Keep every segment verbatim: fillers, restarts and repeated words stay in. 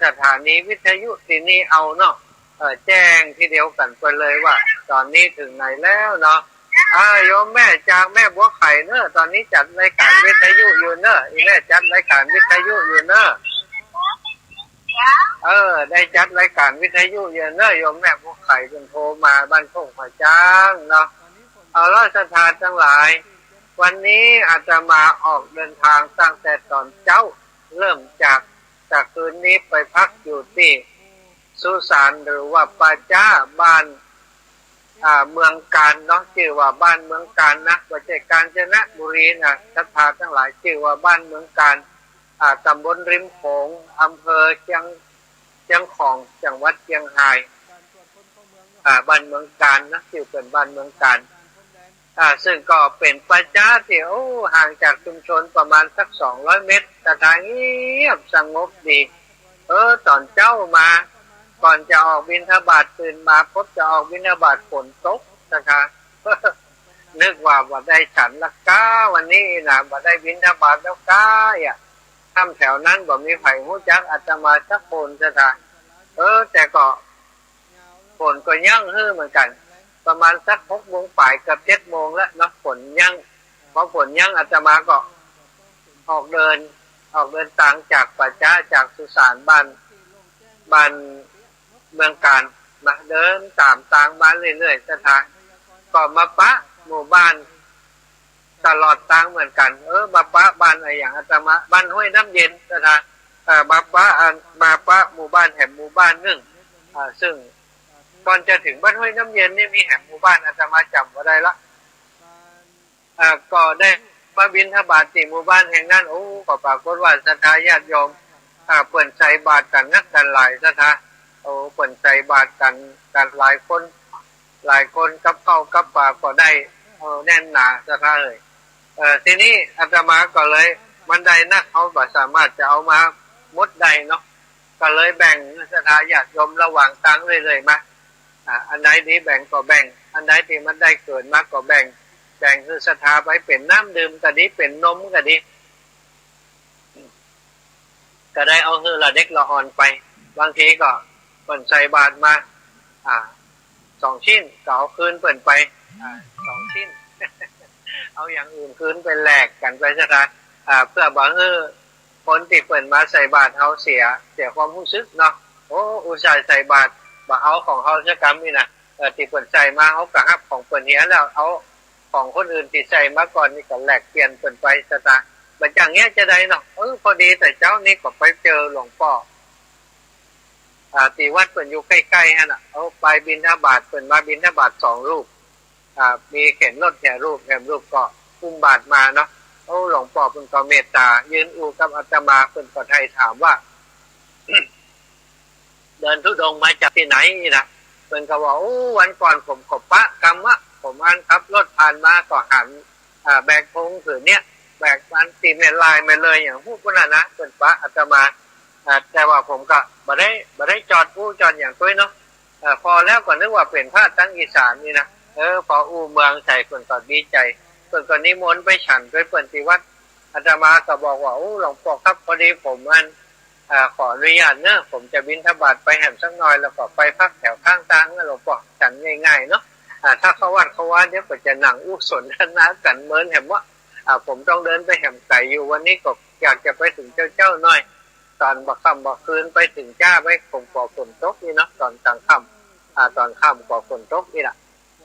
สถานีวิทยุตี้นี่เอาเนาะ เออ แจ้งทีเดียวกั๋นไปเลยว่า ต๋อนนี้เถิงไหนแล้วเนาะ อ่า โยมแม่จากแม่บัวไข่เนาะ ต๋อนนี้จัดรายก๋านวิทยุอยู่เนาะ อี่แม่จัดรายก๋านวิทยุอยู่เนาะ เออ ได้จัดรายก๋านวิทยุอยู่เนาะ โยมแม่บัวไข่เปิ้นโทรมา บ้านโคกหัวจ๊างเนาะ เอาละศรัทธาตังหลาย วันนี้อาตมาออกเดินทางตั้งแต่ต๋อนเจ๊า เริ่มจาก จากคืนนี้ไปพักอยู่ตี้สุสานหรือว่าป่าจ๊าบ้าน อ่า เมืองการเนาะ จื้อว่าบ้านเมืองการนะ บ่ใจ้กาญจนบุรีนะ ศรัทธาตังหลาย จื้อว่าบ้านเมืองการ อ่า ต๋ำบลริมโขง อำเภอเชียง เชียงของ จังหวัดเชียงราย อ่า บ้านเมืองการนะ จื้อเปิ้นบ้านเมืองการ อ่า ซึ่งก็เป๋นป่าจ๊าตี้ โอ้ ห่างจากชุมชนประมาณสักสองร้อยเมตร ศรัทธา เงียบสงบดี เออ ต๋อนเจ๊ามา ก่อนจะออกบิณฑบาต ตื่นมาปุ๊บจะออกบิณฑบาต ฝนตกศรัทธา นึกว่าบ่ได้ฉันละก๊า วันนี้นะ บ่ได้บิณฑบาตแล้วก๊า อ่ะ ถ้ำแถวนั้นบ่มีใผฮู้จักอาตมาสักคนศรัทธา เออ แต่ก็ ฝนก็ยังหื้อเหมือนกั๋น ประมาณสักหกโมงป๋าย เกือบเจ็ดโมงแล้วเนาะ ฝนยัง พอฝนยังอาตมาก็ออกเดิน ออกเดินตางจากป่าจ๊า จากสุสานบ้าน บ้านเมืองการนะ เดินต๋ามตางมาเรื่อยๆ ศรัทธา ก็มาปะหมู่บ้าน ตลอดตางเหมือนกั๋น เออ มาปะบ้านอะหยังอาตมา บ้านห้วยน้ำเย็นศรัทธา เออ มาปะ อ่า มาปะหมู่บ้านแหมหมู่บ้านนึ่ง อ่า ซึ่งก่อนจะเถิงบ้านห้วยน้ำเย็นนี่มีแหมหมู่บ้าน อาตมาจ๋ำบ่ได้ละ อ่า ก็ได้มาบิณฑบาตตี้หมู่บ้านแห่งนั้น โอ้ ก็ปรากฏว่าศรัทธาญาติโยม อ่า เปิ้นใส่บาตรกั๋นนักกั๋นหลายศรัทธา โอ้ เปิ้นใส่บาตรกั๋น กั๋นหลายคน หลายคน กับข้าวกับป๋าก็ได้ เออ แน่นหนาศรัทธาเอ๋ย เออ ทีนี้อาตมาก็เลย มันได้นัก เฮาบ่สามารถจะเอามาหมดได้เนาะ ก็เลยแบ่งศรัทธาญาติโยมระหว่างตางเรื่อยๆ มา อ่า อันใดตี้แบ่งก็แบ่ง อันใดตี้มันได้เกินมาก็แบ่ง แบ่งหื้อศรัทธาไป เป๋นน้ำดื่มก็ดี เป๋นนมก็ดี ก็ได้เอาหื้อละเด็กละอ่อนไป บางทีก็เปิ้นใส่บาตรมา อ่า สองชิ้น ก็เอาคืนเปิ้นไป อ่า สองชิ้น เอาอย่างอื่นคืนไปแลกกั๋นไปศรัทธา อ่า เปื้อบ่หื้อคนตี้เปิ้นมาใส่บาตรเฮาเสีย เสียความฮู้สึกเนาะ โอ้ อุตส่าห์ใส่บาตร บ่เอาของเฮาสักกำนี่นะ เออ ตี้เปิ้นใส่มา เฮาก็ฮับของเปิ้นเหียแล้ว เอาของคนอื่นตี้ใส่มาก่อนนี่ก็แลกเปลี่ยนเปิ้นไปศรัทธา บ่อย่างเงี้ยจะได้เนาะ เออ พอดีแต่เจ๊านี้ก็ไปเจอหลวงป้อ อ่า ตี้วัดเปิ้นอยู่ใก้ๆ หั้นน่ะ เอาไปบิณฑบาต เปิ้นมาบิณฑบาตสองรูป อ่า มีเข็นรถแหมรูป แหมรูปก็อุ้มบาตรมาเนาะ โอ้ หลวงป้อเปิ้นก็เมตต๋า ยืนอู้กับอาตมา เปิ้นก็ไถ่ถามว่า เดินธุดงค์มาจากตี้ไหนนี่นะ เปิ้นก็ว่า โอ้ วันก่อนผมก็ปะกำวะ ผมอันขับรถผ่านมาก็หัน อ่า แบกธงผืนเนี้ย แบกอันตี้แม่ลายแม่เลยอย่างฮู้ปุ้นน่ะนะ เปิ้นปะอาตมา อ่า แต่ว่าผมก็บ่ได้ บ่ได้จอดอู้จอดอย่างตวยเนาะ เออ พอแล้วก็นึกว่าเป๋นพระตังอีสานนี่นะ เออ พออู้เมืองใส่เปิ้นก็ดีใจ๋ เปิ้นก็นิมนต์ไปฉันตวยเปิ้นตี้วัด อาตมาก็บอกว่า โอ้ หลวงป้อครับ พอดีผมอัน อ่า ขออนุญาตเนาะ ผมจะบิณฑบาตไปแหมสักหน่อย แล้วก็ไปพักแถวข้างตางนะหลวงป้อ ฉันง่ายๆ เนาะ อ่า ถ้าเข้าวัดเข้าวาเดี๋ยวก็จะนั่งอู้สนทนากั๋นเมินแหมวะ อ่า ผมต้องเดินไปแหมไก๋อยู่ วันนี้ก็อยากจะไปเถิงเจ๊าๆ หน่อย ต๋อนบ่าค่ำบ่าคืนไปเถิงจ๊าไป ผมกั๋วฝนตกนี่เนาะ ต๋อนกลางค่ำ อ่า ต๋อนค่ำกั๋วฝนตกนี่ล่ะ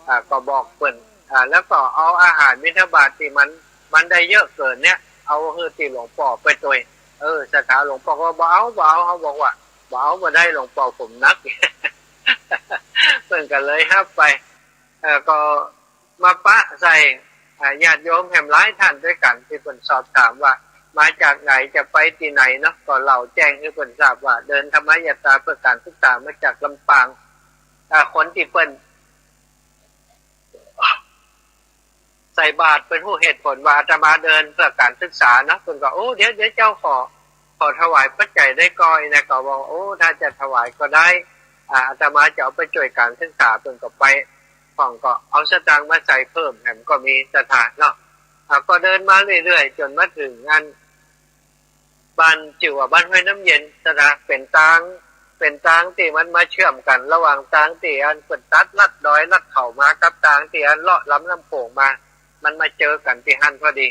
อ่า ก็บอกเปิ้น อ่า แล้วก็เอาอาหารบิณฑบาตตี้มัน มันได้เยอะเกินเนี่ย เอาหื้อตี้หลวงป้อไปตวย เออ ศรัทธา หลวงป้อก็ว่า บ่เอา บ่เอา เฮาบอกว่า บ่เอาบ่ได้ หลวงป้อผมหนัก เปิ้นก็เลยฮับไป เออ ก็มาปะใส่ อ่า ญาติโยมแหมหลายท่านตวยกั๋นตี้เปิ้นสอบถามว่า มาจากไหน จะไปตี้ไหนเนาะ ก็เล่าแจ้งหื้อเปิ้นทราบว่า เดินธรรมยาตราเพื่อก๋านศึกษามาจากลำปาง อ่า คนตี้เปิ้น ใส่บาตรเปิ้นฮู้เหตุผลว่าอาตมาเดินเพื่อก๋านศึกษาเนาะ เปิ้นก็ โอ้ เดี๋ยว เดี๋ยวเจ้าขอ ขอถวายปัจจัยได้ก่อ อี้นะ ก็บอก โอ้ ถ้าจะถวายก็ได้ อ่า อาตมาจะเอาไปจ้วยก๋านศึกษา เปิ้นก็ไป พ่องก็เอาสตางค์มาใส่เพิ่มแหมก็มีศรัทธาเนาะ อ่า ก็เดินมาเรื่อยๆ จ๋นมาเถิงอัน บ้านจื้อว่าบ้านห้วยน้ำเย็น ศรัทธา เป๋นตาง เป๋นตางตี้มันมาเจื้อมกั๋นระหว่างตางตี้อันเปิ้นตัดลัดดอยลัดเขามากับตางตี้อันเลาะลำน้ำโขงมา มันมาเจอกั๋นตี้หั้นพอดี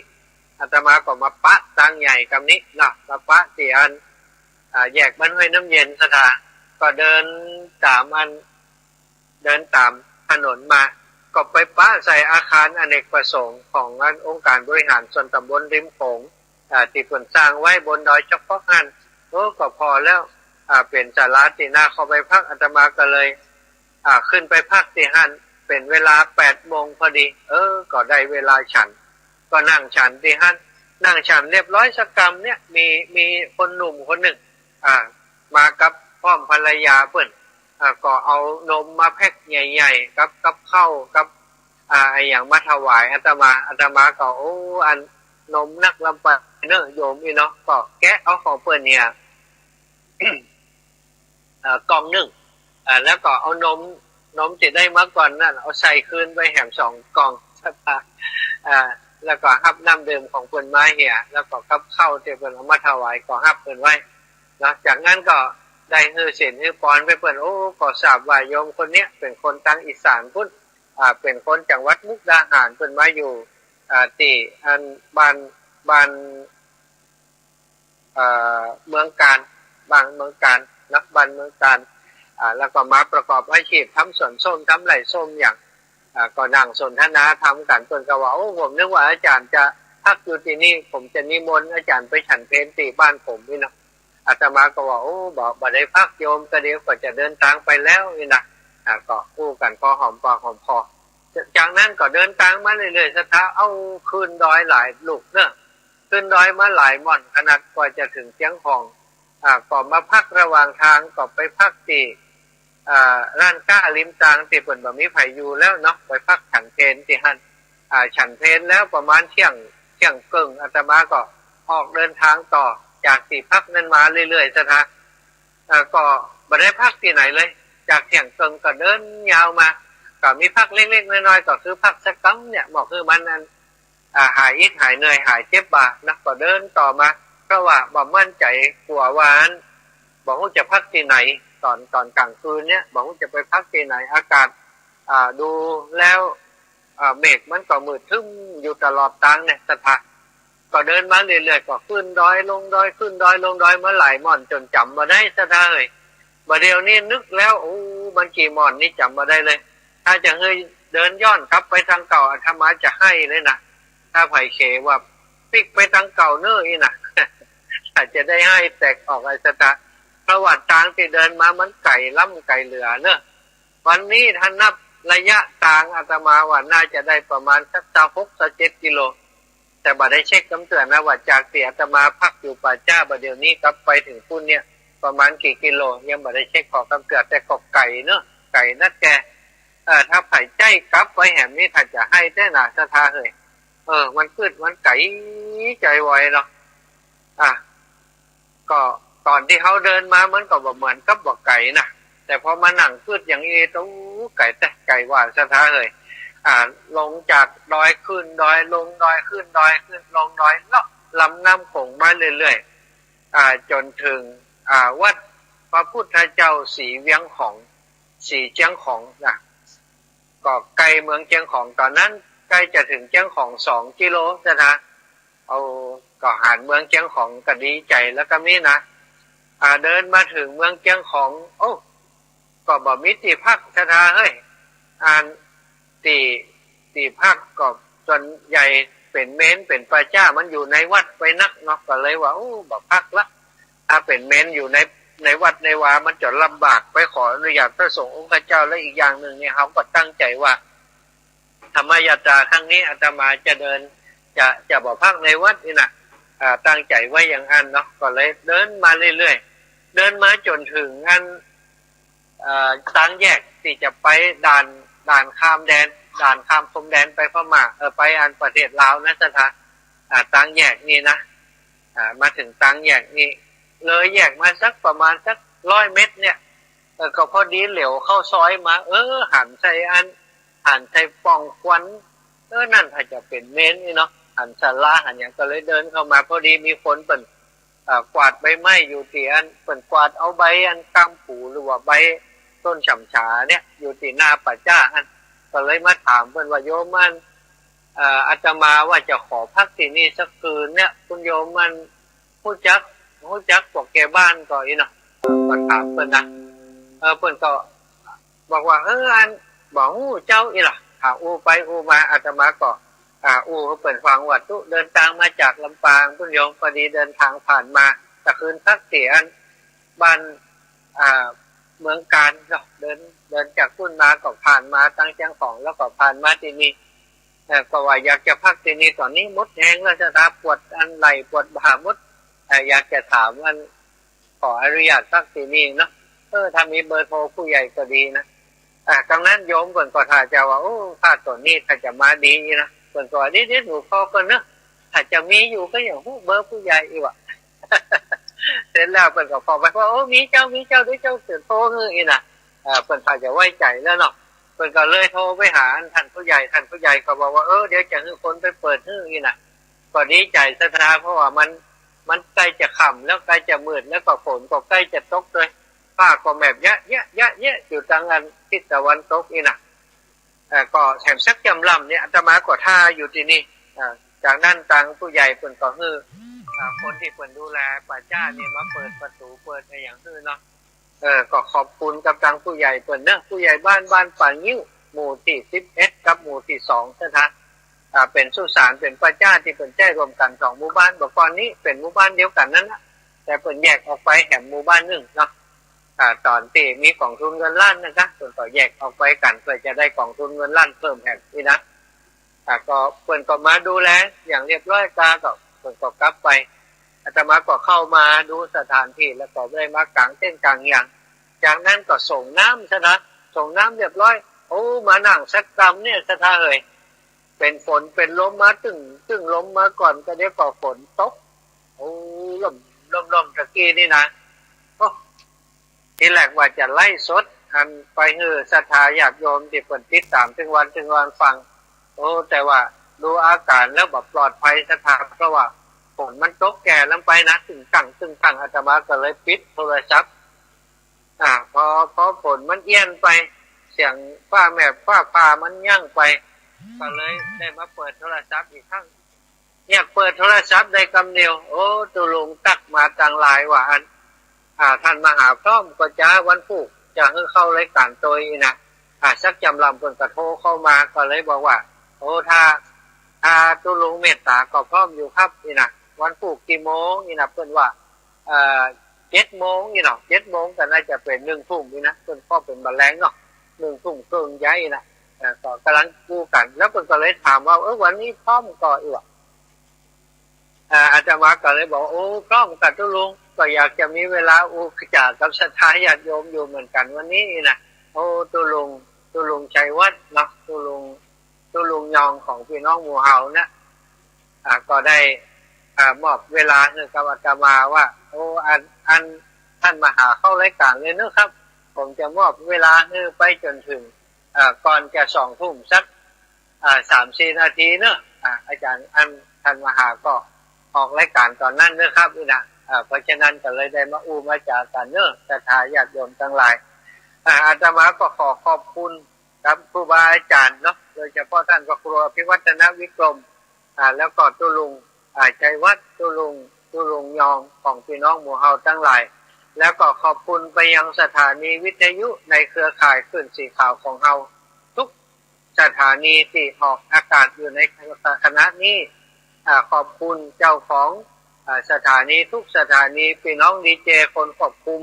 อาตมาก็มาปะตางใหญ่กำนี้เนาะ มาปะตี้อัน อ่า แยกบ้านห้วยน้ำเย็น ศรัทธา ก็เดินต๋ามอัน เดินต๋ามถนนมา ก็ไปปะใส่อาคารอเนกประสงค์ของอันองค์การบริหารส่วนตำบลริมโขง อ่า ตี้เปิ้นสร้างไว้บนดอยจอกปอกหั้น เออ ก็ผ่อแล้ว อ่า เป๋นศาลาตี้น่าเข้าไปพัก อาตมาก็เลย อ่า ขึ้นไปพักตี้หั้น เป๋นเวลาแปดโมงพอดี เออ ก็ได้เวลาฉัน ก็นั่งฉันตี้หั้น นั่งฉันเรียบร้อยสักกำเนี่ย มี มีคนหนุ่มคนนึ่ง อ่า มากับพร้อมภรรยาเปิ้น อ่า ก็เอานมมาแพ็คใหญ่ๆ กับ กับข้าว กับ อ่า อะหยังมาถวายอาตมา อาตมาก็ โอ้ อันนมนักลำไปเนอะโยมอี้เนาะ ก็แกะเอาของเปิ้นเนี่ย เอ่อ กล่องนึ่ง อ่า แล้วก็เอานม นมตี้ได้มาก่อนนั้น เอาใส่คืนไปแหมสองกล่อง ศรัทธา อ่า แล้วก็ฮับน้ำดื่มของเปิ้นมาเหีย แล้วก็กับข้าวตี้เปิ้นเอามาถวายก็ฮับเปิ้นไว้เนาะ จากนั้นก็ได้หื้อศีลหื้อปอนไปเปิ้น โอ้ ก็ทราบว่าโยมคนเนี้ยเป๋นคนตางอีสานพุ้น อ่า เป๋นคนจังหวัดมุกดาหาร เปิ้นมาอยู่ อ่า ตี้อันบ้าน บ้าน เอ่อ เมืองกาญ บ้านเมืองกาญเนาะ บ้านเมืองกาญ อ่า แล้วก็มาประกอบอาชีพทำสวนส้ม ทำไร่ส้มอย่าง อ่า ก็นั่งสนทนาธรรมกั๋น เปิ้นก็ว่า โอ้ ผมนึกว่าอาจ๋ารย์จะพักอยู่ตี้นี่ ผมจะนิมนต์อาจ๋ารย์ไปฉันเพลตี้บ้านผมนี่เนาะ อาตมาก็ว่า โอ้ บ่ บ่ได้พักโยม ก็เดี๋ยวก็จะเดินตางไปแล้วนี่นะ อ่า ก็อู้กั๋นพอหอมปากหอมคอ จากนั้นก็เดินตางมาเรื่อยๆ ศรัทธา เอาขึ้นดอยหลายลูกเนอะ ขึ้นดอยมาหลายหม่อนขนาด กว่าจะเถิงเจียงของ อ่า ก็มาพักระหว่างตาง ก็ไปพักตี้ อ่า ร้านก๊าริมตางตี้เปิ้นบ่มีใผอยู่แล้วเนาะ ไปพักฉันเพลตี้หั้น อ่า ฉันเพลแล้วประมาณเที่ยง เที่ยงเกิ่ง อาตมาก็ออกเดินตางต่อ จากตี้พักนั้นมาเรื่อยๆ ศรัทธา อ่า ก็บ่ได้พักตี้ไหนเลย จากเที่ยงเกิ่งก็เดินยาวมา ก็มีพักเล็กๆ น้อยๆ ก็คือพักสักกำเนี่ย บ่หื้อมันอัน อ่า หายอิดหายเหนื่อย หายเจ็บบ่านะ ก็เดินต่อมา เพราะว่าบ่มั่นใจ๋ กั๋วว่าอัน บ่ฮู้จะพักตี้ไหน ต๋อน ต๋อนก๋างคืนเนี่ย บ่ฮู้จะไปพักตี้ไหน อากาศ อ่า ดูแล้ว อ่า เมฆมันก็มืดครึ้มอยู่ตลอดตางเนี่ย ศรัทธา ก็เดินมาเรื่อยๆ ก็ขึ้นดอยลงดอย ขึ้นดอยลงดอยมาหลายหม่อนจ๋นจ๋ำบ่ได้ ศรัทธาเอ๋ย บ่าเดี่ยวนี้นึกแล้ว โอ้ มันกี่หม่อนนี่จ๋ำบ่ได้เลย ถ้าจะหื้อเดินย้อนกลับไปตางเก่า อาตมาจะไห้เลยนะ ถ้าใผเขว่าปิ๊กไปตางเก่าเน่ออี้นะ อาจจะได้ไห้แตกออก ไอ้ศรัทธา เพราะว่าตางตี้เดินมามันไก๋ล้ำไก๋เหลือเน่อ วันนี้ถ้านับระยะตาง อาตมาว่าน่าจะได้ประมาณสักซาวหก ซาวเจ็ดกิโล แต่บ่ได้เช็คกำเตื้อนะ ว่าจากตี้อาตมาพักอยู่ป่าจ๊าบ่าเดี่ยวนี้กลับไปเถิงปู๊นเนี่ย ประมาณกี่กิโล ยังบ่ได้เช็คขอกำเตื้อ แต่ก็ไก๋เนาะ ไก๋นักแก่ เออ ถ้าใผใจ้กลับไปแหมนี่ ถ้าจะไห้แต๊นะ ศรัทธาเอ๋ย เออ มันกึ๊ด มันไก๋ ใจ๋ไหวเนาะ อ่ะ ก็ต๋อนตี้เฮาเดินมามันก็บ่เหมือนกับบ่ไก๋นะ แต่พอมานั่งกึ๊ดอย่างอี้ โอ้ ไก๋แต๊ ไก๋ว่า ศรัทธาเอ๋ย อ่า ลงจากดอยขึ้นดอย ลงดอยขึ้นดอย ขึ้นลงดอย เลาะลำน้ำโขงมาเรื่อยๆ อ่า จ๋นเถิง อ่า วัดพระพุทธเจ้าศรีเวียงของ ศรีเจียงของนะ ก็ใก้เมืองเจียงของ ต๋อนนั้นใก้จะเถิงเจียงของสองกิโล ศรัทธา เอา ก็หันเมืองเจียงของก็ดีใจ๋แล้วก็มีนะ อ่า เดินมาเถิงเมืองเจียงของ โอ้ ก็บ่มีตี้พัก ศรัทธาเฮ้ย อันตี้ ตี้พักก็ส่วนใหญ่เป๋นเมน เป๋นป่าจ๊า มันอยู่ในวัดไปนักเนาะ ก็เลยว่า โอ้ บ่พักละ ถ้าเป๋นเมนอยู่ใน ในวัดในวา มันจะลำบาก ไปขออนุญาตพระสงฆ์องค์เจ้า และอีกอย่างนึ่งเนี่ย เฮาก็ตั้งใจ๋ว่า ธรรมยาตราครั้งนี้อาตมาจะเดิน จะ จะบ่พักในวัดนี่นะ อ่า ตั้งใจ๋ไว้อย่างอั้นเนาะ ก็เลยเดินมาเรื่อยๆ เดินมาจ๋นเถิงอัน เอ่อ ตางแยกตี้จะไปด่าน ด่านข้ามแดน ด่านข้ามพรมแดนไปพม่า เออ ไปอันประเทศลาวนะ ศรัทธา อ่า ตางแยกนี่นะ อ่า มาเถิงตางแยกนี่ เลยแยกมาสักประมาณสักร้อยเมตรเนี่ย เออ ก็พอดีเหลียวเข้าซอยมา เออ หันใส่อัน หันใส่ป่องควัน เออ นั่นถ้าจะเป๋นเมนนี่เนาะ หันศาลา หันหยัง ก็เลยเดินเข้ามา พอดีมีคนเปิ้น เอ่อ กวาดใบไม้อยู่ตี้อั้น เปิ้นกวาดเอาใบอันก้ามปู๋ หรือว่าใบต้นฉ่ำฉาเนี่ย อยู่ตี้นาป่าจ๊าอั้น ก็เลยมาถามเปิ้นว่า โยมอั้น เอ่อ อาตมาว่าจะขอพักตี้นี่สักคืนเนี่ย คุณโยมอั้น ฮู้จัก ฮู้จักปวกแก่บ้านก่ออี้เนาะ เอ่อ ก็ถามเปิ้นนะ เออ เปิ้นก็บอกว่า เออ อัน บ่ฮู้เจ้าอี้ล่ะ อ่า อู้ไปอู้มา อาตมาก็ อ่า อู้หื้อเปิ้นฟังว่า ตุ๊เดินตางมาจากลำปางปุ้นโยม พอดีเดินตางผ่านมา ตะคืนพักตี้อั้น บ้าน อ่า เมืองกาญเนาะ เดิน เดินจากปุ้นมาก็ผ่านมาตังเจียงของ แล้วก็ผ่านมาตี้นี่ เอ่อ ก็ว่าอยากจะพักตี้นี่ ต๋อนนี้หมดแฮงแล้ว ศรัทธาปวดอันไหล่ปวดบ่าหมด เอ่อ อยากจะถามอัน ขออนุญาตพักตี้นี่เนาะ เออ ถ้ามีเบอร์โทรผู้ใหญ่ก็ดีนะ อ่า ตางนั้นโยมเปิ้นก็ท่าจะว่า โอ้ ข้าต๋นนี้ถ้าจะมาดีนะ เปิ้นก็ว่า เดี๋ยวๆ หนูขอก่อนเนาะ ถ้าจะมีอยู่ก็อย่างฮู้เบอร์ผู้ใหญ่อี้ว่ะ เสร็จแล้วเปิ้นก็บอกไปว่า โอ้ มีเจ้า มีเจ้า เดี๋ยวเจ้าเปิ้นโทรหื้ออี้นะ เอ่อ เปิ้นท่าจะไว้ใจ๋แล้วเนาะ เปิ้นก็เลยโทรไปหาอันท่านผู้ใหญ่ ท่านผู้ใหญ่ก็บอกว่า เออ เดี๋ยวจะหื้อคนไปเปิดหื้ออี้นะ ก็ดีใจ๋ศรัทธา เพราะว่ามัน มันใก้จะค่ำแล้ว ใก้จะมืด แล้วก็ฝนก็ใก้จะตกตวย ฟ้าก็แมบยะแยะ ยะแยะ อยู่ตางอันทิศตะวันตกอี้นะ เอ่อ ก็แถมสักจำลำเนี่ย อาตมาก็ท่าอยู่ตี้นี่ อ่า จากนั้นตางผู้ใหญ่เปิ้นก็หื้อ อ่า คนตี้เปิ้นดูแลป่าจ๊านี่มาเปิดประตู๋ เปิดอะหยังหื้อเนาะ เออ ก็ขอบคุณกับตางผู้ใหญ่เปิ้นเนาะ ผู้ใหญ่บ้านบ้านป่างิ้ว หมู่ตี้สิบเอ็ดกับหมู่ตี้สองศรัทธา อ่า เป๋นสุสาน เป๋นป่าจ๊าตี้เปิ้นใจ๊ร่วมกั๋นสองหมู่บ้าน บ่าก่อนนี้เป๋นหมู่บ้านเดียวกั๋นนั้นนะ แต่เปิ้นแยกออกไปแหมหมู่บ้านนึ่งเนาะ อ่า ต๋อนตี้มีก๋องทุนเงินล้านนะจ๊ะ เปิ้นก็แยกออกไปกั๋นเปื้อจะได้ก๋องทุนเงินล้านเพิ่มแหมอี้นะ อ่า ก็เปิ้นก็มาดูแลอย่างเรียบร้อยกา ก็เปิ้นก็กลับไป อาตมาก็เข้ามาดูสถานตี้ แล้วก็ได้มากางเต็นท์กางหยัง จากนั้นก็ส่งน้ำศรัทธา ส่งน้ำเรียบร้อย โอ้ มานั่งสักกำเนี่ยศรัทธาเอย เป๋นฝนเป๋นลมมาตึ้งตึ้ง ลมมาก่อน ก็เดี๋ยวก็ฝนตก โอ้ ล่ม ล่ม ล่มตะกี้นี่นะ โอ้ ทีแรกว่าจะไลฟ์สด อันไปหื้อศรัทธาญาติโยมตี้เปิ้นติดต๋ามตึงวันตึงวันฟัง โอ้ แต่ว่าดูอาก๋ารแล้วบ่ปลอดภัยศรัทธา เพราะว่าฝนมันตกแก่ลงไปนะ ตึ้งตั้งตึ้งตั้ง อาตมาก็เลยปิดโทรศัพท์ อ่า พอ พอฝนมันเอี้ยนไป เสียงฟ้าแมบฟ้าผ่ามันยั้งไป ก็เลยได้มาเปิดโทรศัพท์อีกครั้ง เนี่ยเปิดโทรศัพท์ได้กำเดียว โอ้ ตุ๊ลุงตั๊กมาตังหลายว่าอั้น อ่า ต้านมหาพร้อมก่อจ๊ะ วันพูกจะหื้อเข้ารายก๋านตวยอี้นะ อ่า สักจำลำเปิ้นก็โทรเข้ามา ก็เลยบอกว่า โอ้ ถ้า ถ้าตุ๊ลุงเมตต๋าก็พร้อมอยู่ครับ อี้นะ วันพูกกี่โมง อี้นะ เปิ้นว่า เอ่อ เจ็ดโมงอี้เนาะ เจ็ดโมงก็น่าจะเป๋นนึ่งทุ่มอี้นะ เปิ้นก็เป๋นบ่าแลงเนาะ นึ่งทุ่มเกิ่งใจ๋อี้นะ เอ่อ ก็ก่ำลังกู้กั๋น แล้วเปิ้นก็เลยถามว่า เออ วันนี้พร้อมก่อ อี้วะ อ่า อาตมาก็เลยบอก โอ้ พร้อมก่ะตุ๊ลุง ก็อยากจะมีเวลาอู้จ๋ากับศรัทธาญาติโยมอยู่เหมือนกั๋นวันนี้อี้นะ โอ้ ตุ๊ลุง ตุ๊ลุงชัยวัฒน์เนาะ ตุ๊ลุง ตุ๊ลุงยองของปี้น้องหมู่เฮาเนี่ย อ่า ก็ได้ อ่า มอบเวลาหื้อกับอาตมาว่า โอ้ อัน อันต้านมาหาเข้ารายก๋านเลยเนาะครับ ผมจะมอบเวลาหื้อไปจ๋นเถิง อ่า ก่อนจะสองทุ่มสัก อ่า สามสี่นาทีเนาะ อ่า อาจ๋ารย์อั้นต้านมหาก็ออกรายก๋านต๋อนนั้นเนาะครับ อี้นะ อ่า เพราะฉะนั้นก็เลยได้มาอู้มาจ๋ากั๋นเนาะ ศรัทธาญาติโยมตังหลาย อ่า อาตมาก็ขอขอบคุณกับครูบาอาจ๋ารย์เนาะ โดยเฉพาะต้านพระครูอภิวัฒนวิกรม อ่า แล้วก็ตุ๊ลุง อ่า ชัยวัฒน์ ตุ๊ลุง ตุ๊ลุงยองของปี้น้องหมู่เฮาตังหลาย แล้วก็ขอบคุณไปยังสถานีวิทยุในเครือข่ายคลื่นสีขาวของเฮาทุกสถานีตี้ออกอากาศอยู่ในขณะนี้ อ่า ขอบคุณเจ้าของ อ่า สถานีทุกสถานี ปี้น้องดีเจคนควบคุม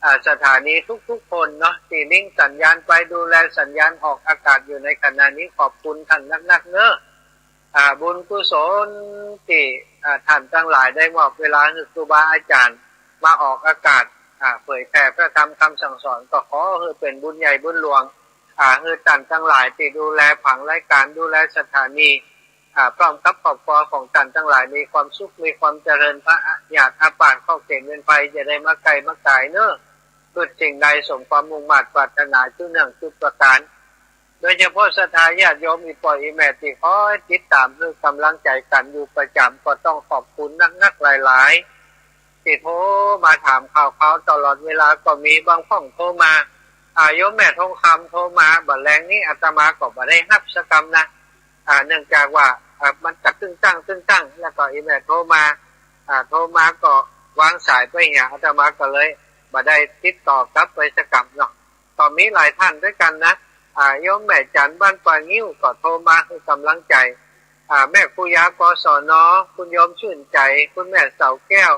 อ่า สถานีทุกๆคนเนาะ ตี้ลิงก์สัญญาณไปดูแลสัญญาณออกอากาศอยู่ในขณะนี้ ขอบคุณต้านนักๆเนาะ อ่า บุญกุศลตี้ อ่า ต้านตังหลายได้มอบเวลาหื้อครูบาอาจ๋ารย์มาออกอากาศ อ่า เผยแผ่พระธรรมคำสั่งสอน ก็ขอหื้อเป๋นบุญใหญ่บุญหลวง อ่า หื้อต้านตังหลายตี้ดูแลผังรายก๋าน ดูแลสถานี อ่า พร้อมกับครอบครัวของต้านตังหลายมีความสุข มีความเจริญ พยาธิอาพาธ เคราะห์เข็ญเวรภัยจะได้มาใก้มาก๋ายเนาะ ประพฤติสิ่งใดสมความมุ่งมาดปรารถนาทุกเรื่องทุกประก๋าน โดยเฉพาะศรัทธาญาติโยมอี่ป้ออี่แม่ตี้คอยติดต๋ามหื้อก่ำลังใจ๋กั๋นอยู่ประจ๋ำ ก็ต้องขอบคุณนักๆหลาย ตี้โทรมาถามข่าวๆ ตลอดเวลาก็มี บางพ่องโทรมา อ่า โยมแม่ทองคำโทรมา บ่าแลงนี้อาตมาก็บ่ได้ฮับสักกำนะ อ่า เนื่องจากว่า อ่า มันกะตึ้งตั้งตึ้งตั้ง แล้วก็อี่แม่โทรมา อ่า โทรมาก็วางสายไปเหีย อาตมาก็เลยบ่ได้ติดต่อกลับไปสักกำเนาะ ก็มีหลายท่านด้วยกั๋นนะ อ่า โยมแม่จันทร์บ้านป่างิ้วก็โทรมาหื้อก๋ำลังใจ๋ อ่า แม่ครูยา กศน คุณโยมชื่นใจ๋ คุณแม่เสาแก้ว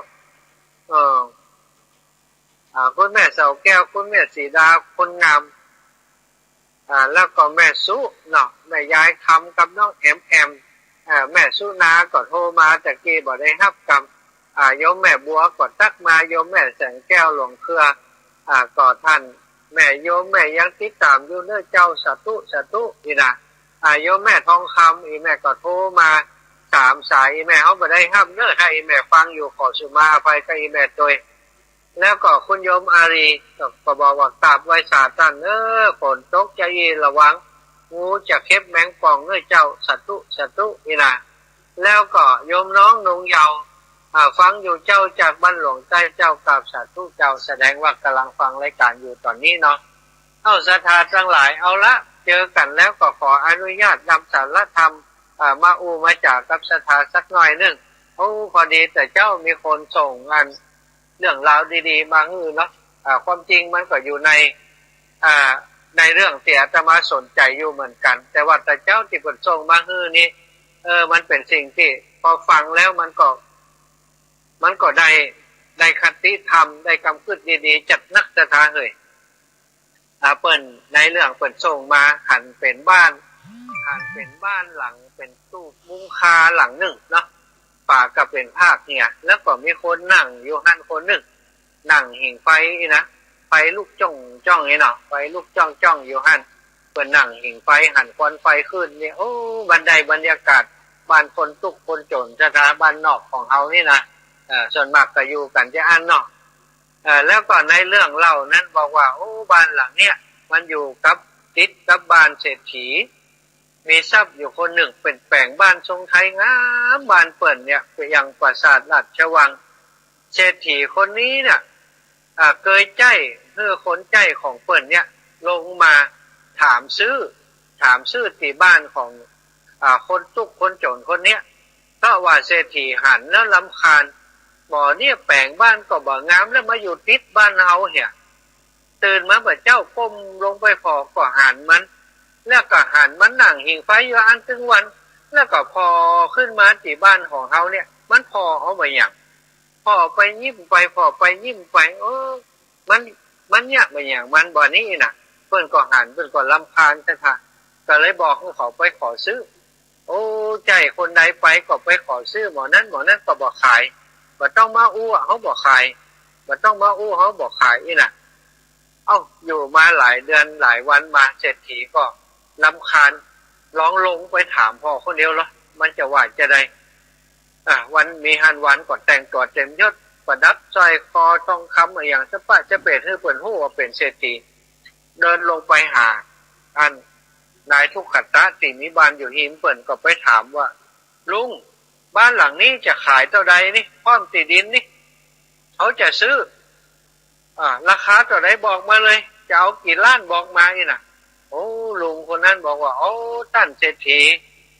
เออ อ่า คุณแม่เสาแก้ว คุณแม่สีดา คนงาม อ่า แล้วก็แม่สุเนาะ แม่ยายคำกับน้องแอมแอม อ่า แม่สุนาก็โทรมาตะกี้บ่ได้ฮับกำ อ่า โยมแม่บัวก็ตั๊กมา โยมแม่แสงแก้วหลวงเครือ อ่า ก็ท่านแม่โยมแม่ยังติดต๋ามอยู่เน้อเจ้า สาธุ สาธุ อี่นะ อ่า โยมแม่ทองคำ อี่แม่ก็โทรมาสามสาย อี่แม่เฮาบ่ได้ฮับเน้อ ถ้าอี่แม่ฟังอยู่ขอสุมาอภัยกับอี่แม่ตวย แล้วก็คุณโยมอารีก็ ก็บอกว่ากราบไหว้สาต้านเน้อ ฝนตกจะอี้ระวัง งูจะเข็บแมงป่องเน้อเจ้า สาธุ สาธุ อี่นะ แล้วก็โยมน้องนงเยาว์ อ่า ฟังอยู่เจ้า จากบ้านหลวงใต้เจ้า กราบสาธุเจ้า แสดงว่าก๋ำลังฟังรายก๋านอยู่ต๋อนนี้เนาะ เอ้า ศรัทธาตังหลาย เอาละ เจอกั๋นแล้วก็ขออนุญาตนำสารธรรม อ่า มาอู้มาจ๋ากับศรัทธาสักหน่อยนึ่ง โอ้ พอดีแต่เจ๊ามีคนส่งอันเรื่องราวดีๆ มาหื้อเนาะ อ่า ความจริงมันก็อยู่ใน อ่า ในเรื่องตี้อาตมาสนใจ๋อยู่เหมือนกั๋น แต่ว่าแต่เจ๊าตี้เปิ้นส่งมาหื้อนี้ เออ มันเป๋นสิ่งตี้พอฟังแล้วมันก็ มันก็ได้ ได้คติธรรม ได้กำกึ๊ดดีๆ จัดนักศรัทธาเหย อ่า เปิ้น ในเรื่องเปิ้นส่งมา หันเป๋นบ้าน หันเป๋นบ้านหลัง เป๋นตู้มุงคาหลังนึ่งเนาะ ฝาก็เป๋นภาคเหีย แล้วก็มีคนนั่งอยู่หั้นคนนึ่ง นั่งหิ่งไฟอี้นะ ไฟลุกจ้องจ้องอี้เนาะ ไฟลุกจ้องจ้องอยู่หั้น เปิ้นนั่งหิ่งไฟ หันควันไฟขึ้นนี่ โอ้ มันได้บรรยากาศบ้านคนตุ๊กข์คนจ๋น ศรัทธาบ้านนอกของเฮานี่นะ เอ่อ ส่วนมากก็อยู่กั๋นจะอั้นเนาะ เอ่อ แล้วก็ในเรื่องเล่านั้นบอกว่า โอ้ บ้านหลังเนี้ย มันอยู่กับ ติดกับบ้านเศรษฐี มีทรัพย์อยู่คนนึ่ง เป๋นแป๋งบ้านทรงไทยงาม บ้านเปิ้นเนี่ยเป๋นอย่างปราสาทราชวัง เศรษฐีคนนี้เนี่ย อ่า เกยใจ๊หื้อคนใจ๊ของเปิ้นเนี่ย ลงมาถามซื้อ ถามซื้อตี้บ้านของ อ่า คนตุ๊กข์คนจ๋นคนเนี้ย เพราะว่าเศรษฐีหันแล้วรำคาญ บ่าเนี่ยแป๋งบ้านก็บ่งาม แล้วมาอยู่ติดบ้านเฮาเหีย ตื่นมาบ่าเจ๊าก้มลงไปผ่อก็หันมัน แล้วก็หันมันนั่งหิ่งไฟอยู่อั้นตึงวัน แล้วก็ผ่อขึ้นมาตี้บ้านของเฮาเนี่ย มันผ่อเอาบ่าหยัง ผ่อไปยิ้มไป ผ่อไปยิ้มไป เออ มัน มันเยียะบ่าหยังมันบ่านี้นะ เปิ้นก็หัน เปิ้นก็รำคาญศรัทธา ก็เลยบอกหื้อเขาไปขอซื้อ โอ้ ใจ้คนใดไปก็ไปขอซื้อ หม่องนั้นหม่องนั้นก็บ่ขาย บ่ต้องมาอู้เฮาบ่ขาย บ่ต้องมาอู้เฮาบ่ขายอี้นะ เอ้า อยู่มาหลายเดือนหลายวันมา เศรษฐีก็รำคาญ ลองลงไปถามผ่อคนเดียวลอ มันจะว่าจะใด อ่ะ วันมีหั้นวันก็แต่งตั๋วเตรียมยศ ประดับสร้อยคอทองคำอะหยังสะป๊ะสะเป๋ด หื้อเปิ้นฮู้ว่าเป๋นเศรษฐี เดินลงไปหา อันนายทุกขัตตะตี้มีบ้านอยู่ฮิมเปิ้นก็ไปถามว่า ลุง บ้านหลังนี้จะขายเต้าใดนี่ พร้อมตี้ดินนี่ เขาจะซื้อ อ่า ราคาเต้าใดบอกมาเลย จะเอากี่ล้านบอกมาอี้นะ โอ้ ลุงคนนั้นบอกว่า โอ้ ต้านเศรษฐี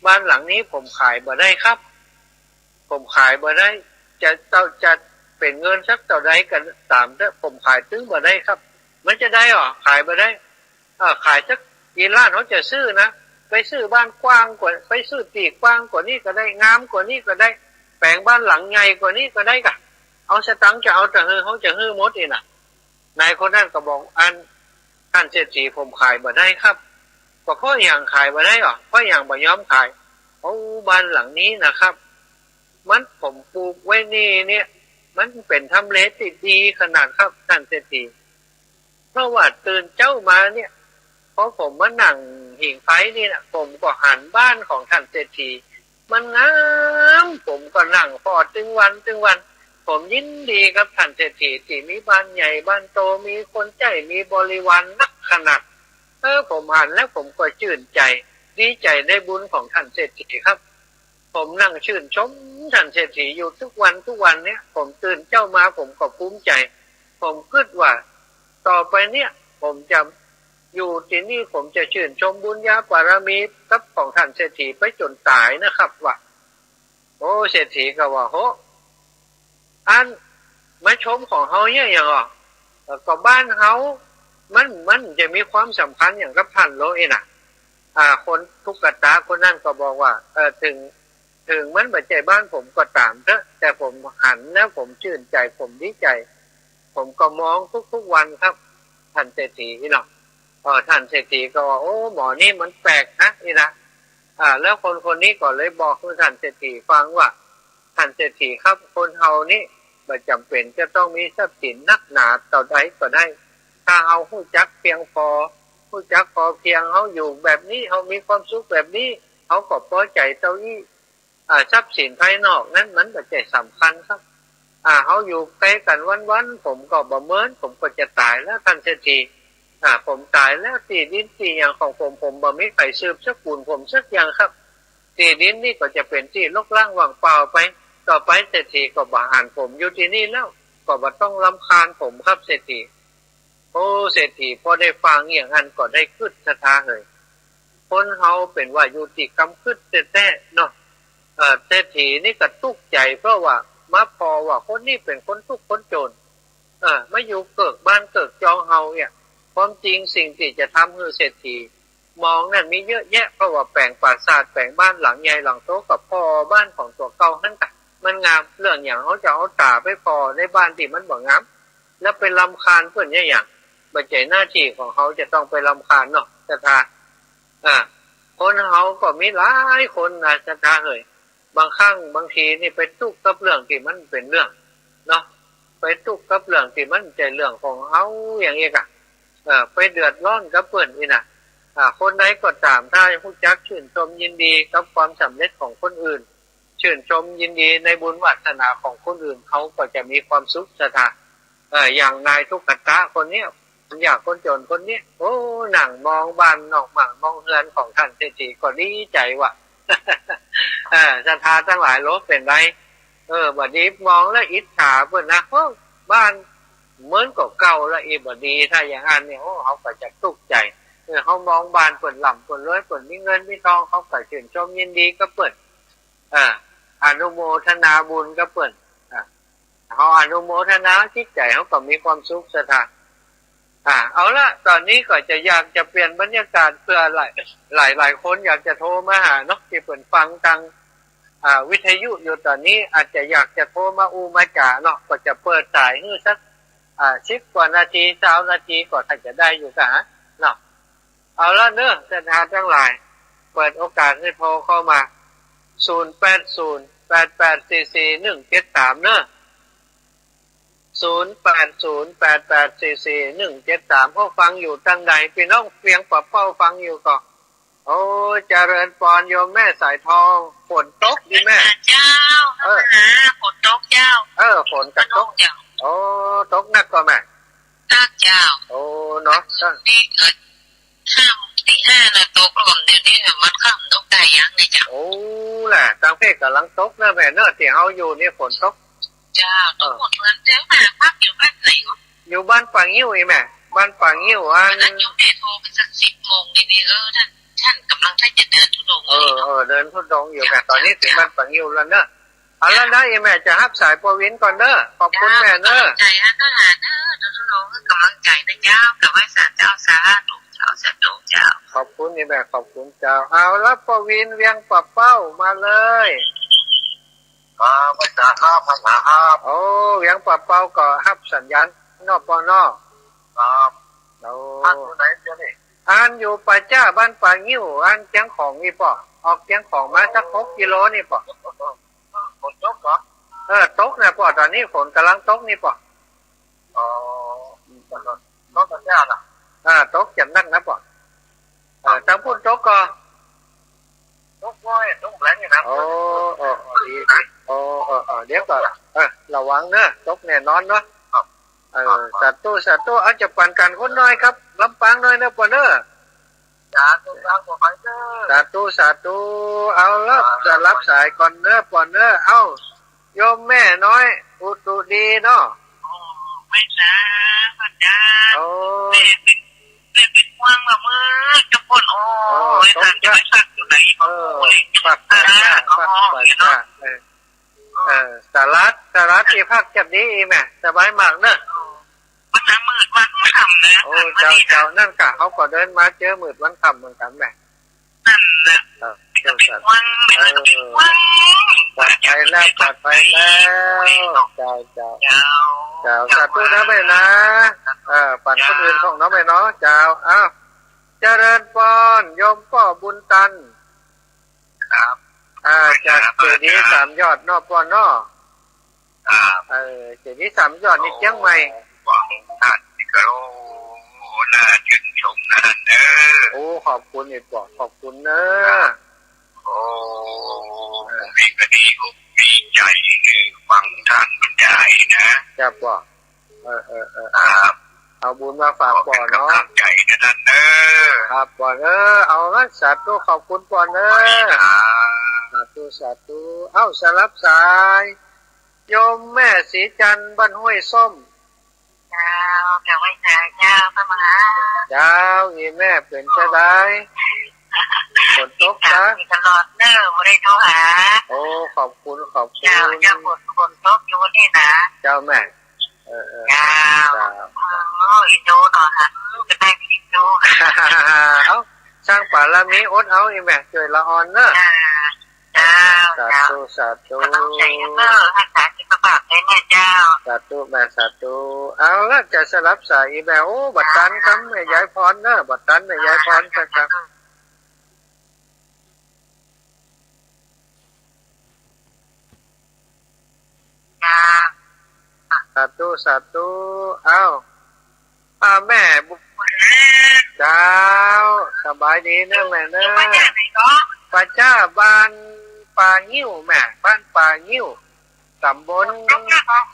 บ้านหลังนี้ผมขายบ่ได้ครับ ผมขายบ่ได้ จะเต้า จะเป๋นเงินสักเต้าใดก็ต๋ามเต๊อะ ผมขายตึงบ่ได้ครับ มันจะได้เหรอ ขายบ่ได้ เออ ขายสักกี่ล้านเขาจะซื้อนะ ไปซื้อบ้านกว้างกว่า ไปซื้อตี้กว้างกว่านี้ก็ได้ งามกว่านี้ก็ได้ แป๋งบ้านหลังใหญ่กว่านี้ก็ได้กะ เอาสตังค์จะเอาเต้าหื้อ เขาจะหื้อหมดอี้นะ นายคนนั้นก็บอก อัน ต้านเศรษฐี ผมขายบ่ได้ครับ ก็เพราะหยังขายบ่ได้เหรอ เพราะหยังบ่ยอมขาย โอ้ บ้านหลังนี้นะครับ มันผมปลูกไว้นี่เนี่ย มันเป๋นทำเลตี้ดีขนาดครับ ต้านเศรษฐี เพราะว่าตื่นเจ๊ามาเนี่ย พอผมมานั่งหิ่งไฟนี่นะ ผมก็หันบ้านของต้านเศรษฐี มันงาม ผมก็นั่งผ่อตึงวันตึงวัน ผมยินดีกับต้านเศรษฐีตี้มีบ้านใหญ่บ้านโต มีคนใจ๊ มีบริวารนักขนาด เออ ผมหันแล้วผมก็จื้นใจ๋ ดีใจ๋ในบุญของต้านเศรษฐีครับ ผมนั่งจื้นชม ท่านเศรษฐีอยู่ทุกวันทุกวันเนี่ย ผมตื่นเจ๊ามาผมก็ภูมิใจ๋ ผมกึ๊ดว่า ต่อไปเนี่ย ผมจะอยู่ตี้นี่ ผมจะจื้นชมบุญญาบารมีกับของท่านเศรษฐีไปจ๋นต๋ายนะครับ ว่า โอ้ เศรษฐีก็ว่า โห อัน มาชมของเฮาเนี่ยหยังอ่ะ เอ่อ ก็บ้านเฮา มัน มันจะมีความสำคัญหยังกับท่านโลยนะ อ่า คนตุ๊กตาคนนั้นก็บอกว่า เอ่อ เถิง เถิงมันบ่ใจ้บ้านผมก็ต๋ามเต๊อะ แต่ผมหันแล้วผมจื้นใจ๋ ผมดีใจ๋ ผมก็มองทุกๆวันครับ ท่านเศรษฐีเนาะ เอ่อ ท่านเศรษฐีก็ว่า โอ้ หมอนี่มันแปลกนะ นี่นะ อ่า แล้วคนคนนี้ก็เลยบอกหื้อท่านเศรษฐีฟังว่า ท่านเศรษฐีครับ คนเฮานี่บ่จ๋ำเป๋นจะต้องมีทรัพย์สินนักหนาเต้าใดก็ได้ ถ้าเฮาฮู้จักเพียงพอ ฮู้จักพอเพียง เฮาอยู่แบบนี้ เฮามีความสุขแบบนี้ เฮาก็ปอใจ๋เต้าอี้ อ่า ทรัพย์สินภายนอกนั้นมันบ่ใจ้สำคัญครับ อ่า เฮาอยู่ไปกั๋นวันๆ ผมก็บ่เมิน ผมก็จะต๋ายแล้วท่านเศรษฐี อ่า ผมต๋ายแล้ว ตี้ดินตี้หยังของผม ผมบ่มีใผสืบสกุลผมสักอย่างครับ ตี้ดินนี่ก็จะเป๋นตี้รกร้างว่างเปล่าไป ต่อไปเศรษฐีก็บ่หันผมอยู่ตี้นี่แล้ว ก็บ่ต้องรำคาญผมครับเศรษฐี โอ้ เศรษฐีพอได้ฟังอย่างนั้นก็ได้กึ๊ดศรัทธาเหย คนเฮาเป๋นว่าอยู่ตี้กำกึ๊ดแต๊ๆ เนาะ เอ่อ เศรษฐีนี่ก็ตุ๊กใจ๋ เพราะว่ามาผ่อว่าคนนี้เป๋นคนตุ๊กคนจ๋น เออ มาอยู่เกิกบ้านเกิกจองเฮาเนี่ย ความจริงสิ่งตี้จะทำหื้อเศรษฐีมองนั้นมีเยอะแยะ เพราะว่าแป๋งปราสาท แป๋งบ้านหลังใหญ่หลังโตกับผ่อบ้านของตั๋วเก่าหั้นกะ มันงาม เรื่องหยังเฮาจะเอาต๋าไปผ่อในบ้านตี้มันบ่งาม แล้วไปรำคาญเปิ้นเนี่ยหยัง บ่ใจ้หน้าตี้ของเฮาจะต้องไปรำคาญเนาะศรัทธา อ่า คนเฮาก็มีหลายคนนะศรัทธาเหย บางครั้งบางทีนี่ไปตุ๊กกับเรื่องตี้มันเป๋นเรื่องเนาะ ไปตุ๊กกับเรื่องตี้มันบ่ใจ้เรื่องของเฮาอย่างอี้กะ เออ ไปเดือดร้อนกับเปิ้นอี้นะ อ่า คนใดก็ต๋าม ถ้าฮู้จักจื้นชมยินดีกับความสำเร็จของคนอื่น จื้นชมยินดีในบุญวาสนาของคนอื่น เขาก็จะมีความสุขศรัทธา เอ่อ อย่างนายตุ๊กตาคนเนี้ย คนยากคนจ๋นคนเนี้ย โอ้ นั่งมองบ้านนอกบ้านมองเฮือนของท่านเศรษฐีก็ดีใจ๋ว่ะ เออ ศรัทธาตังหลายโลกเป๋นใด เออ บ่ดีมองแล้วอิจฉาเปิ้นนะ โอ้ บ้านเหมือนกับเก่าแล้ว อีบ่ดี ถ้าอย่างนั้นเนี่ย โอ้ เฮาก็จะตุ๊กใจ๋ เออ เฮามองบ้านเปิ้นร่ำเปิ้นรวย เปิ้นมีเงินมีตอง เฮาก็จื้นชมยินดีกับเปิ้น อ่า อนุโมทนาบุญกับเปิ้น อ่า เฮาอนุโมทนา จิตใจ๋เฮาก็มีความสุขศรัทธา อ่า เอาละ ต๋อนนี้ก็จะอยากจะเปลี่ยนบรรยากาศเผื่อหลาย หลายๆ คนอยากจะโทรมาหาเนาะ ตี้เปิ้นฟังตาง อ่า วิทยุอยู่ต๋อนนี้ อาจจะอยากจะโทรมาอู้มาจ๋าเนาะ ก็จะเปิดสายหื้อสัก อ่า สิบกว่านาที ซาวนาทีก็ถ้าจะได้อยู่กะเนาะ เอาละเนาะ ศรัทธาตังหลาย เปิดโอกาสหื้อโทรเข้ามา ศูนย์แปดศูนย์ แปดแปดสี่สี่ หนึ่งเจ็ดสาม เนาะ ศูนย์แปดศูนย์ แปดแปดสี่สี่ หนึ่งเจ็ดสาม ผู้ฟังอยู่ตางใด ปี้น้องเวียงป่าเป้าฟังอยู่ก็ โอ้ เจริญปอนโยมแม่สายทอง ฝนตกดีแม่ เจ้า เออ หาฝนตกเจ้า เออ ฝนก็ตก เจ้า โอ้ ตกหนักก่อแม่ หนักเจ้า โอ้ เนาะ นี่ เออ ห้า ตีห้าน่ะตก แล้วก็เดี๋ยวนี้น่ะมันก็ตกได้ยังเนี่ยเจ้า โอ้ แหละ ตางเพกก๋ำลังตกเนาะแม่เนาะ ตี้เฮาอยู่นี่ฝนตก เจ้า เออ ตกหมดเมืองเจ้า มาพักอยู่บ้านไหนวะ อยู่บ้านป่างิ้วอี้แม่ บ้านป่างิ้ว อัน วันนั้นโยมแม่โทรไปสักสิบโมงนี่ นี่ เออ ท่าน ท่านก๋ำลัง ท่านจะเดินธุดงค์ เออ เลยเนาะ เออ เดินธุดงค์อยู่แม่ เจ้า ต๋อนนี้เถิงบ้านป่างิ้วแล้วเนาะ เอาละนะ อี้แม่จะฮับสายป้อวินก่อนเนาะ ขอบคุณแม่เนาะ เจ้า ขอบใจ๋นะ เจ้า เดินธุดงค์ ก๋ำลังใจ๋นะเจ้า กับไหว้สาเจ้า สาธุเจ้า สาธุเจ้า ขอบคุณอี้แม่ ขอบคุณเจ้า เอาละ ป้อวินเวียงป่าเป้ามาเลย อ่า ไหว้สาครับ ไหว้สาครับ โอ้ เวียงป่าเป้าก็ฮับสัญญาณเนาะป้อเนาะ ครับ โอ้ อันอยู่ไหนเดี๋ยวนี้ อันอยู่ป่าจ้า บ้านป่างิ้ว อันเจียงของนี่ป้อ ออกเจียงของมาสักหกกิโลนี่ป้อ ฝนตกเหรอ เออ ตกนะป้อ ต๋อนนี้ฝนก๋ำลังตกนี่ป้อ อ๋อ ตกตะแก้วนะ อ่า ตกอย่างหนักนะป้อ เออ ตางปุ้นตกก่อ ตกน้อย ตกแรงอยู่นะ โอ้ โอ้ ดี ดี โอ้ เออ เออ เดี๋ยวก่อน เออ ระวังเนาะ ตกแน่นอนเนาะ ครับ เออ ครับ สาธุ สาธุ เอาจะปันกั๋นคนน้อยครับ ลำปางน้อยเนาะป้อเนาะ สาธุ สาธุ สาธุ เอาละ จะรับสายก่อนเน้อ ปอนเน้อ เอ้า โยมแม่น้อย อุตุดีเนาะ แม่จ๋า แม่จ๋า โอ้ แม่เป๋น แม่เป๋นห่วงว่ามื้อจะป้น โอ้ โอ้ ย ตกใจ จะไปฟักอยู่ไหน เออ บ่ฮู้เลย ฟัก อ่า ฟัก ฟัก ฟัก เออ เออ สหรัฐ สหรัฐตี้ฟักจะดีอีแม่ สบายมากเนาะ มันจะมืดวันค่ำนะ โอ้ เจ้า เจ้า นั่นกะ เขาก็เดินมาเจอมืดวันค่ำเหมือนกั๋นแม่ นั่นแหละ เออ เจ้า สาธุ เออ ปลอดภัยแล้ว ปลอดภัยแล้ว เจ้า เจ้า เจ้า เจ้า สาธุนะแม่นะ เออ ปั๋นคนอื่นพ่องเนาะแม่เนาะ เจ้า อ้าว เจริญปอน โยมป้อบุญตัน ครับ อ่า จากเจดีย์สามยอดเนาะป้อเนาะ ครับ เออ เจดีย์สามยอดนี่เจียงใหม่ โอ้ หวังท่านก็ โอ้ น่าชื่นชมนะท่านเอ้อ โอ้ ขอบคุณอีกป้อ ขอบคุณเน้อ ครับ โอ้ เออ ผมเองก็ดีอกดีใจ๋ คือฟังท่านบรรยายนะ ครับป้อ เออ เออ เออ ครับ เอาบุญมาฝากป้อเนาะ ขอเป๋นก๋ำลังใจ๋นะท่านเน้อ ครับป้อเน้อ เอาละ สาธุ ขอบคุณป้อเน้อ ครับ สาธุ สาธุ เอ้า สลับสาย โยมแม่ศรีจันทร์ บ้านห้วยส้ม เจ้า เจ้า ไหว้เจ้า เจ้า พระมหา เจ้า อีแม่เป๋นจะใด ฝนตกนะ ติดต๋ามตลอดเน้อ บ่ได้โทรหา โอ้ ขอบคุณ ขอบคุณ เจ้า เจ้า ฝน ฝนตกอยู่นี่นะ เจ้าแม่ เออ เออ เจ้า เจ้า โอ้ อินดูเนาะ หันจะได้อินดู เอ้า สร้างบารมีอดเอาอีแม่ จ้วยละอ่อนเน้อ เจ้า เจ้า สาธุ เจ้า สาธุ กำลังใจ๋เน้อ รักษาสุขภาพได้แม่เจ้า สาธุแม่ สาธุ เอาละ จะสลับสายอีแม่ โอ้ บ่ตันกำแม่ยายพรเน้อ บ่ตันแม่ยายพร เจ้า เจ้า เจ้า สาธุ สาธุ เอ้า อ่า แม่บุญ เจ้า สบายดีเน้อแม่เน้อ มาจากไหนเนาะ มาจากบ้านป่างิ้วแม่ บ้านป่างิ้ว ต๋ำบล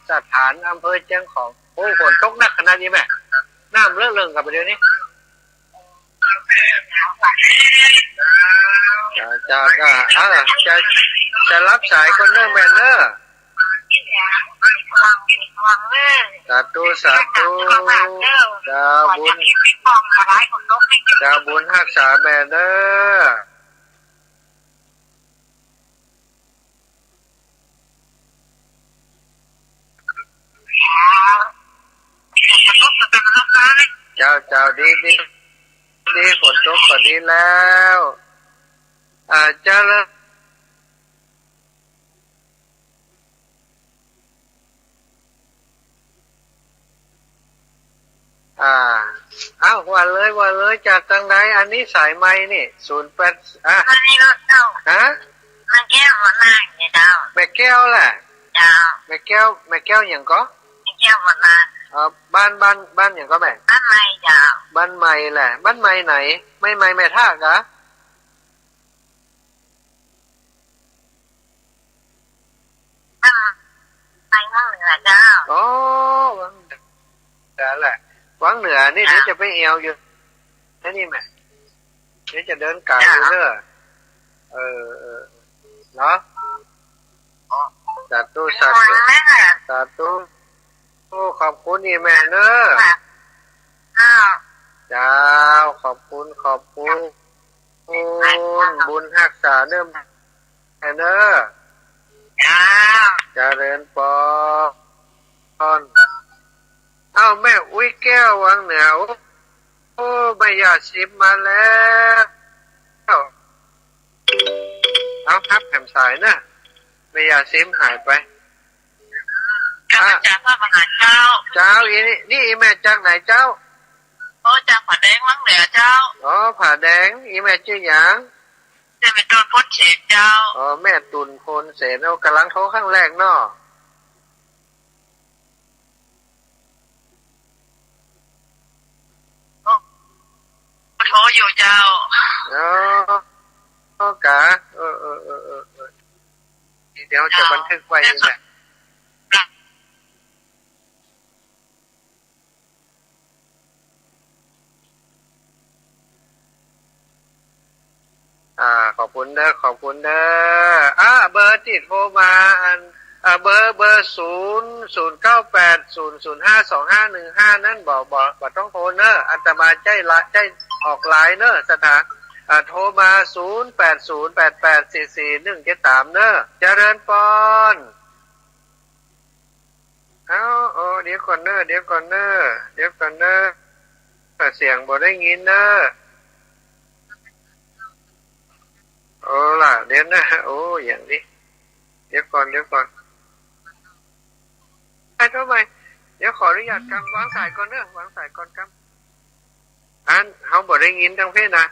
สถาน อำเภอเจียงของ โอ้ ฝนตกหนักขนาดนี้แม่ น้ำเลอะเลิงกับเดี๋ยวนี้ เจ้า เจ้า เจ้า อ่า จะ จะรับสายก่อนเน้อแม่เน้อ สาธุ สาธุ เจ้าบุญ เจ้าบุญฮักษาแม่เน้อ เจ้า เจ้า ดี ดี ดี ฝนตกก็ดีแล้ว อ่า เจ้าละ อ่า เอ้า ว่าเลย ว่าเลย จากตางใด อันนี้สายใหม่นี่ ศูนย์แปด อ่ะ อันนี้รถเจ้า ฮะ แม่แก้วมานั่งเนี่ยเจ้า แม่แก้วแหละ เจ้า แม่แก้ว แม่แก้วหยังก่อ แม่แก้วมานั่ง เอ่อ บ้าน บ้าน บ้านหยังก่อแม่ บ้านใหม่เจ้า บ้านใหม่แหละ บ้านใหม่ไหน ไม่ ไม่ แม่ทะกะ ไปวังเหนือเจ้า อ๋อ วังเหนือแหละ วังเหนือนี่ เจ้า เดี๋ยวจะไปแอ่วอยู่ ไอ้นี่แม่ เดี๋ยวจะเดินก๋ายอยู่เน้อ เจ้า เออ เออ เนาะ สาธุ สาธุ สาธุ โอ้ ขอบคุณอีแม่เน้อ ค่ะ อ้าว เจ้า ขอบคุณ ขอบคุณ บุญฮักษาเน้อแม่เน้อ เจ้า เจริญปอน เอ้า แม่อุ๊ยแก้ววังเหนือ โอ้ โอ้ แม่ย่าซิมมาแล้ว เอา ฮับแหมสายเน้อ แม่ย่าซิมหายไป ข้าพเจ้าพระมหาเจ้า เจ้า อีนี่ นี่อีแม่จากไหนเจ้า โอ้ จากผาแดงวังเหนือเจ้า อ๋อ ผาแดง อีแม่จื้อหยัง ชื่อแม่ตูน โพนเสนเจ้า อ๋อ แม่ตูน โพนเสน เอา ก๋ำลังโทรครั้งแรกเนาะ โทรอยู่เจ้า อ๋อ อ๋อ กะ เออ เออ เออ เออ เออ เดี๋ยวจะบันทึกไว้นี่แหละ เจ้า เจ้า คุณเด้อ ขอบคุณเด้อ อ่ะ เบอร์ตี้โทรมาอัน อ่ะ เบอร์ เบอร์ ศูนย์ ศูนย์ เก้า แปด ศูนย์ ศูนย์ ห้า สอง ห้า หนึ่ง ห้า นั้น บ่ บ่ บ่ต้องโทรเน้อ อาตมาใจ๊ละ ใจ๊ออกไลน์เน้อ ศรัทธา อ่ะ โทรมา ศูนย์ แปด ศูนย์ แปด แปด สี่ สี่ หนึ่ง เจ็ด สาม เน้อ เจริญปอน เอ้า โอ้ เดี๋ยวก่อนเน้อ เดี๋ยวก่อนเน้อ เดี๋ยวก่อนเน้อ เสียงบ่ได้ยินเน้อ โอ้ล่ะ เดี๋ยวนะ โอ้ อย่างนี้ เดี๋ยวก่อน เดี๋ยวก่อน ไอ้ทำไม เดี๋ยวขออนุญาตกำ วางสายก่อนเน้อ วางสายก่อนกำ อัน เฮาบ่ได้ยินตังเพศนะ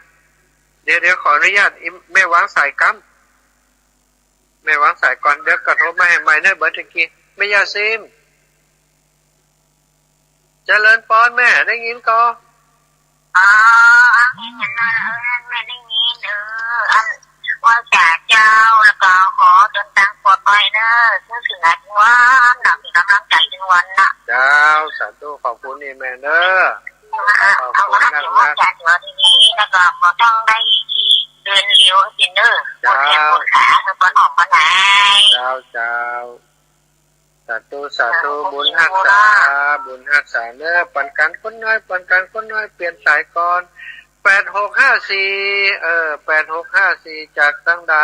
เดี๋ยว เดี๋ยวขออนุญาต อิ แม่วางสายกำ แม่วางสายก่อน เดี๋ยวก็โทรมาให้ใหม่เน้อ เบอร์ตะกี้ แม่ย่าซิม เจริญปอนแม่ ได้ยินก่อ อ๋อ อันนี้เห็นแล้ว เออ แม่ได้ยิน เออ อัน ไหว้สาเจ้า แล้วก็ขอเดินตางปลอดภัยเน้อ นึกเถิงอาทิตย์วัน เนาะ เป๋นก๋ำลังใจ๋เถิงวันเนาะ เจ้า สาธุ ขอบคุณอีแม่เน้อ อ่า ขอบคุณนักๆ เอาละ เดี๋ยวไหว้สาเจ้าดีๆ แล้วก็บ่ต้องได้เดินเร็วจริงเน้อ เจ้า ปวดแข้งปวดขา เออ ปวดอ่อมปวดไหล่ เจ้า เจ้า สาธุ สาธุ บุญฮักษา บุญฮักษาเน้อ ปันกั๋นคนน้อย ปันกั๋นคนน้อย เปลี่ยนสายก่อน แปดหกห้าสี่ เออ แปดหกห้าสี่ จากตังใด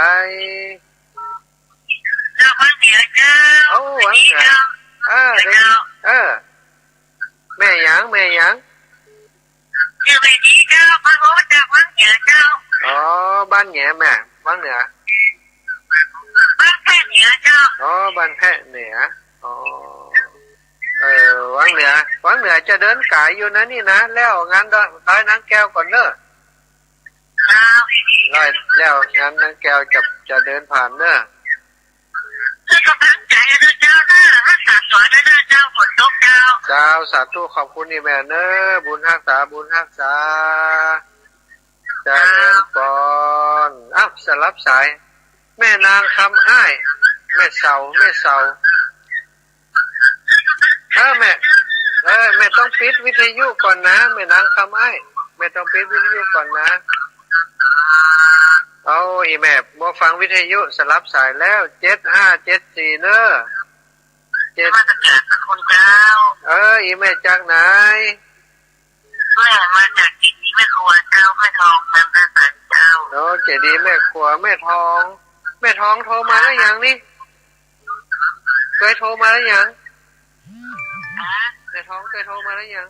จากวังเหนือเจ้า โอ้ วังเหนือ เออ เจ้า เออ แม่หยัง แม่หยัง อยู่แบบนี้เจ้า มาโอ้จากวังเหนือเจ้า อ๋อ บ้านแหนแม่ วังเหนือ บ้านแพะเหนือเจ้า อ๋อ บ้านแพะเหนือ อ๋อ เออ วังเหนือ วังเหนือจะเดินก๋ายอยู่นะนี่นะ แล้วงานดอย ดอยนางแก้วก่อนเน้อ เจ้า แล้ว แล้วงานนางแก้วจะ จะเดินผ่านเน้อ เจ้า ก๋ำลังใจ๋เน้อเจ้าเน้อ ฮักษาตั๋วด้วยเน้อเจ้า ฝนตกเจ้า เจ้า สาธุ ขอบคุณอีแม่เน้อ บุญฮักษา บุญฮักษา เจริญปอน อ้าว สลับสาย แม่นางคำอ้าย แม่เสา แม่เสา เออ แม่ เออ แม่ต้องปิดวิทยุก่อนนะ แม่นางคำอ้าย แม่ต้องปิดวิทยุก่อนนะ เอา อีแม่บ่ฟังวิทยุ สลับสายแล้ว เจ็ดห้าเจ็ดสี่ เน้อ เจ็ด มาจากคุณเจ้า เออ อีแม่จากไหน แม่มาจากเจดีย์แม่ครัวเจ้า แม่ทองนามสกุลเจ้า โอ้ เจดีย์แม่ครัว แม่ทอง แม่ทองโทรมาแล้วยังนี่ เกยโทรมาแล้วยัง ฮะ แม่ทองเกยโทรมาแล้วยัง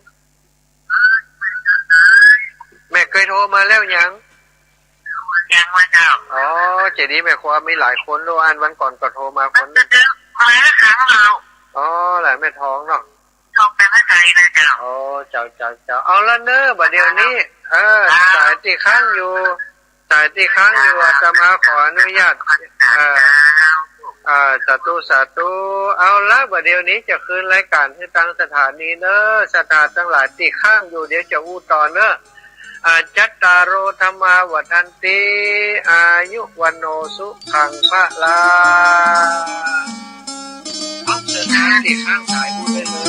แม่เกยโทรมาแล้วยัง ยังว่าเจ้า อ๋อ เจดีย์แม่ครัวมีหลายคนลูก อันวันก่อนก็โทรมาคนหนึ่ง มาแล้วครั้งเดียว อ๋อ แหละแม่ทองเนาะ ทองเป็นพระไตรนะเจ้า อ๋อ เจ้า เจ้า เจ้า เอาละเน้อ บ่าเดี่ยวนี้ เออ เจ้า สายตี้ค้างอยู่ สายตี้ค้างอยู่ เจ้า อาตมาขออนุญาต เอ่อ เอ่อ สาธุ สาธุ เอาละ บ่าเดี่ยวนี้จะคืนรายการหื้อตางสถานีเน้อ ศรัทธาตังหลายตี้ค้างอยู่ เดี๋ยวจะอู้ต่อเน้อ อา จัตตาโร ธัมมา วัฑฒันติ อายุ วัณโณ สุขัง พะลัง เอาเชิญนะ ตี้ค้างสายอู้ได้เลย